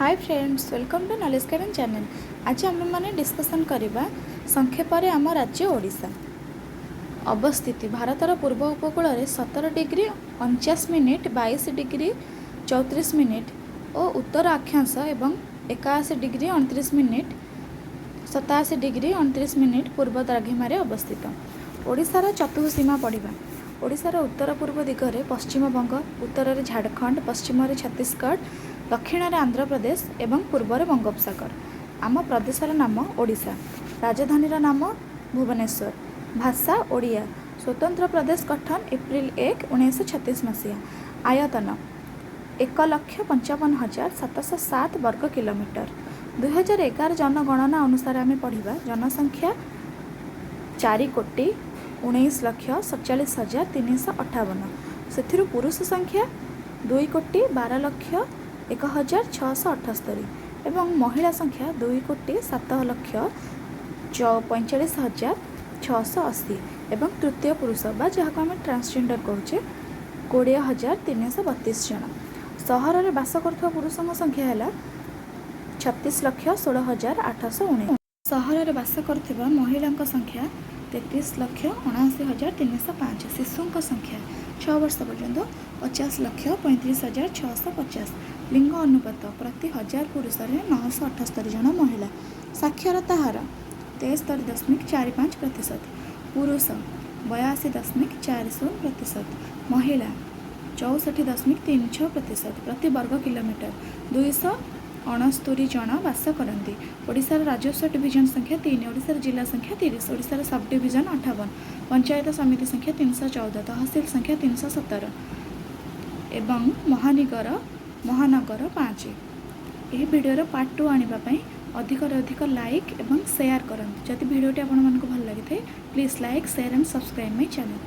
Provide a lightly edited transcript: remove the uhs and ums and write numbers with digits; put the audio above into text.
Hi friends, welcome to Knowledge Garden channel. ଆଜି ଆମେମାନେ discussion କରିବା ସଂକ୍ଷେପରେ ଆମ ରାଜ୍ୟ ଓଡ଼ିଶା। ଅବସ୍ଥିତି: ଭାରତର ପୂର୍ବ ଉପକୂଳରେ 17 ଡିଗ୍ରୀ 49 ମିନିଟ୍ 22 ଡିଗ୍ରୀ 34 ମିନିଟ୍ ଓ ଉତ୍ତର ଅକ୍ଷାଂଶ ଏବଂ 81 ଡିଗ୍ରୀ 29 ମିନିଟ୍ 87 ଡିଗ୍ରୀ 29 ମିନିଟ୍ ପୂର୍ବ ଦ୍ରାଘିମାରେ ଅବସ୍ଥିତ। ଓଡ଼ିଶାର ଚତୁଃସୀମା ପଢ଼ିବା। ଓଡ଼ିଶାର ଉତ୍ତର ପୂର୍ବ ଦିଗରେ ପଶ୍ଚିମବଙ୍ଗ, ଉତ୍ତରରେ ଝାଡ଼ଖଣ୍ଡ, ପଶ୍ଚିମରେ ଛତିଶଗଡ଼, ଦକ୍ଷିଣରେ ଆନ୍ଧ୍ରପ୍ରଦେଶ ଏବଂ ପୂର୍ବରେ ବଙ୍ଗୋପସାଗର। ଆମ ପ୍ରଦେଶର ନାମ ଓଡ଼ିଶା। ରାଜଧାନୀର ନାମ ଭୁବନେଶ୍ୱର। ଭାଷା ଓଡ଼ିଆ। ସ୍ୱତନ୍ତ୍ର ପ୍ରଦେଶ ଗଠନ ଏପ୍ରିଲ 1, 1936 ମସିହା। ଆୟତନ 1,55,707 ବର୍ଗ କିଲୋମିଟର। 2011 ଜନଗଣନା ଅନୁସାରେ ଆମେ ପଢ଼ିବା, ଜନସଂଖ୍ୟା 4,19,47,358। ସେଥିରୁ ପୁରୁଷ ସଂଖ୍ୟା 2,12,01,678 ଏବଂ ମହିଳା ସଂଖ୍ୟା 2,07,45,680 ଏବଂ ତୃତୀୟ ପୁରୁଷ ବା ଯାହାକୁ ଆମେ ଟ୍ରାନ୍ସଜେଣ୍ଡର କହୁଛେ, 20,332 ଜଣ। ସହରରେ ବାସ କରୁଥିବା ପୁରୁଷଙ୍କ ସଂଖ୍ୟା ହେଲା 36,16,819। ସହରରେ ବାସ କରୁଥିବା ମହିଳାଙ୍କ ସଂଖ୍ୟା 33,79,305। ଶିଶୁଙ୍କ ସଂଖ୍ୟା 6 ବର୍ଷ ପର୍ଯ୍ୟନ୍ତ 50,35,650। ଲିଙ୍ଗ ଅନୁପାତ ପ୍ରତି 1000 ପୁରୁଷରେ 978 ଜଣ ମହିଳା। ସାକ୍ଷରତା ହାର 73.45%। ପୁରୁଷ 82.40%, ମହିଳା 64.36%। ପ୍ରତି ବର୍ଗ କିଲୋମିଟର 269 ଜଣ ବାସ କରନ୍ତି। ଓଡ଼ିଶାର ରାଜସ୍ୱ ଡିଭିଜନ ସଂଖ୍ୟା 3। ଓଡ଼ିଶାର ଜିଲ୍ଲା ସଂଖ୍ୟା 30। ଓଡ଼ିଶାର ସବ୍ ଡିଭିଜନ 58। ପଞ୍ଚାୟତ ସମିତି ସଂଖ୍ୟା 314। ତହସିଲ ସଂଖ୍ୟା 317 ଏବଂ ମହାନଗର 5। ଏହି ଭିଡ଼ିଓର ପାର୍ଟ 2 ଆଣିବା ପାଇଁ ଅଧିକରୁ ଅଧିକ ଲାଇକ୍ ଏବଂ ସେୟାର କରନ୍ତୁ। ଯଦି ଭିଡ଼ିଓଟି ଆପଣମାନଙ୍କୁ ଭଲ ଲାଗିଥାଏ, please like, share and subscribe my channel.